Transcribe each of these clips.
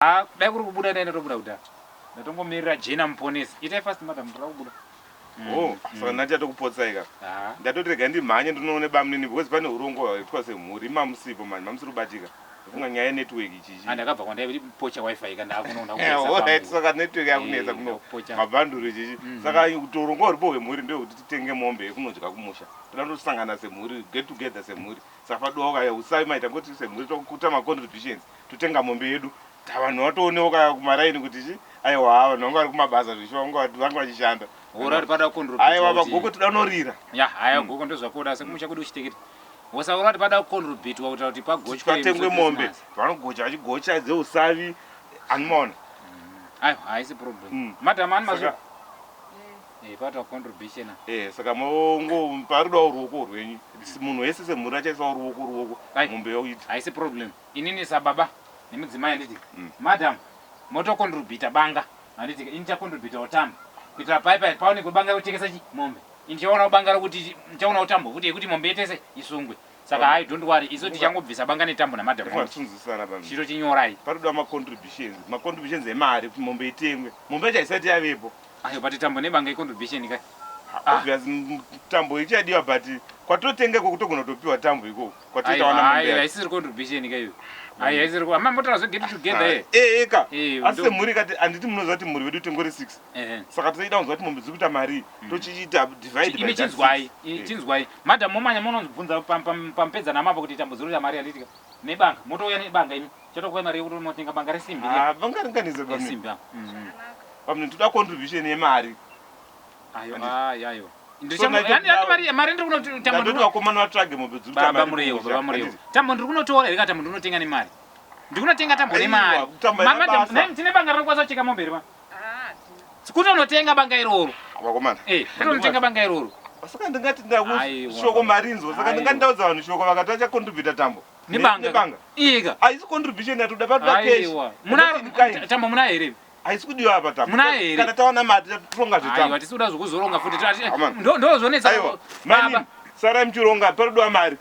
Haa dai kuri kubuda dai ndatobuda kudhara. Ndatongomirira Jena muponesi. Itai fast madam ndoda kubuda. Oh, saka ndati yatokupotsai ka. Haa. Ndatoti rega ndimhanye ndinoone bamunini because pane hurongwa hwaitwa semhuri imamusipo manje mamusiri kubatika. Ndafunga nyaya yenetwork ichichi. Ah ndakabva kwandaipocha wifi ka ndakunoona Eh, kupedza alright, pangu. saka network yakunetsa Eh, kuno ndakupocha. mabhanduru ichichi. Saka kuti urongwa huripo hwemhuri ndehwekuti titenge mombe yekunodya kumusha. Toda kutosangana semhuri, get together semhuri. Saka padoka kaya usai maita ngoti semhuri tokuta macontributions. Totenga mombe yedu vanhu vatoonewo ka kumaraini kuti chi aiwa haa vanhu vanga vari kumabasa zvishuwa vanga vanga vachishanda. Hora uri pada contribute. Aiwa vagogo toda norira. Ya haya gogo ndozvakoda sekumusha kwedu kuchitekete. Wosaura kuti pada contribute kuitira kuti pagochwe patengwe mombe vanogocha vachigocha dzeusavi anomaona. Aiwa haisi problem. Madam ani mazvo. Eh patoa contribution. Eh saka mongo paridawo ruoko rwenyu. Munhu wese semhuri achaisawo ruoko ruoko mombe yoita. Haisi problem. Inini sababa nemudzimai handiti madam motocontributa banga handiti ini ndichacontributawo tambo kuitira pai pai paonekwe banga rekuchekesa chi mombe ini ndichaonawo banga rokuti ndichaonawo tambo futi yekuti mombe yetese isungwe saka hai don't worry isu tichangobvisa banga netambo namadam Ndofana tisunzisana pano. chiro chinyorai Paroda macontributions, macontributions emari kuti mombe itengwe. Mombe yacho haisati yavepo. Ayo but tambo nebanga icontribution kai. Ah. Obvious tambo ichadiwa but kwatotenga ikoko togona kutopiwa tambo ikoko. Kwatoita wana mombe yacho. Haisiri contribution kai iyo. Ayi haisiri ama motora zve get together eh. Eh eh ka. Eh, Asi semhuri kati handiti munoziva kuti mhuri vedu tengori 6. Eh. Saka toida kunzwa kuti mombe dziri kuita mari tochiita divide by Imi that chinzwai, six. Eh. chinzwai. Madam momanya monobvunza pamupedza namapo kuti tambo dziri kuita mari handiti ka. Nebanga, motouya nebanga imi. Chatokupai mari yekuti motenga banga resimbi riya. Ah, banga ringanise pamwe. Resimbi ah. Pamwe toda contribution yemari. Ayo, ayo, ayo. So Mari mari ndiri kunoti tambo ndoti vakomana vatsvage mombe dziri kuita mari. Murewo, baba Murewo. Tambo ndiri kunotora here kana tambo ndiri kunotenga nemari? Ndiri kunotenga tambo nemari. Mama, tine banga rinokwanisa kucheka mombe here pa? Kutonotenga banga iroro. Vakomana. Eh, kutonotenga banga iroro. Saka ndingati ndakushoko marinzwa. Saka ndingati ndaudza vanhu shoko vakati vachacontributa tambo. Nebanga. Nebanga. Iyeka. Haisi contribution yatoda patoda cash. Aiwa. Muna tambo muna here? Haisi kudiwa apa tambo. Muna here? Kana tawana mari toronga zvetambo. Aiwa tisi kuda zvekuzoronga futi. Ndo ndo zvonetsa. Aiwa. Baba. Sarai muchironga parikudiwa mari.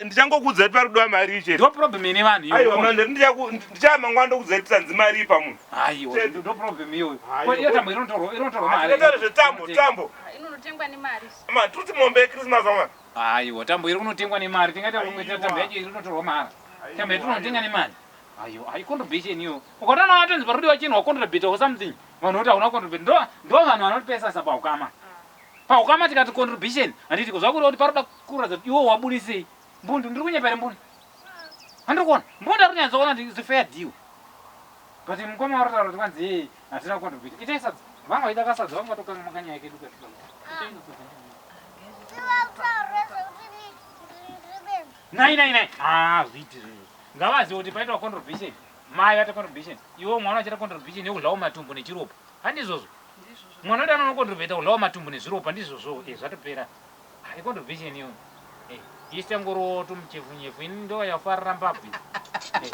Ndichangokuudza kuti parikudiwa mari chete. Ndo problem ine vanhu iyo. Aiwa manje ndichaya mangwana ndokuudza kuti tanzi mari ipa munhu. Aiwa ndo problem iyoyo. Ko iyo tambo inotorwa inotorwa mari. Tinotaura zvetambo tambo. Inonotengwa nemari. Ma tuti mombe yeChristmas mama. Aiwa tambo iri kunotengwa nemari tingaita kunge tambo yacho iri kunotorwa mahara. Tambo yatinotenga nemari. Aiwa hai contribution iyo. Ukaona watonzi parudiwa chinhu wacontribute or something. Vanhu voti hauna contribute. Ndo ndo vanhu vanotipesasa paukama. Paukama tikati contribution handiti zvakureva kuti paroda kuratidza kuti iwe wabudisei. Mbundu ndiri kunyepa here mbundu? Handiri kuona. Mbundu ari kunyatsoona kuti it's a fair deal. But mukoma vari kutaura kuti kwanzi hey hatina contribute. Itai sadza. Vanga vaida kasadza vanga vatokanganwa kanyaya kedu katuka. Itai sadza. Nai nai nai. Ah zviiti zvinhu. Ngavazive kuti paitwa contribution. Mai vaita contribution. Iwe mwana uchaita contribution yekudlawo matumbu nechiropa. Handizvozvo. Mwana wedu anonocontributa kudlawo matumbu nezviropa ndizvozvo. Eh zvatopera. Ah icontribution iyoyo. Eh isu tangorowo tumuchefunyefu ini ndoyafarira mbabvu. Eh.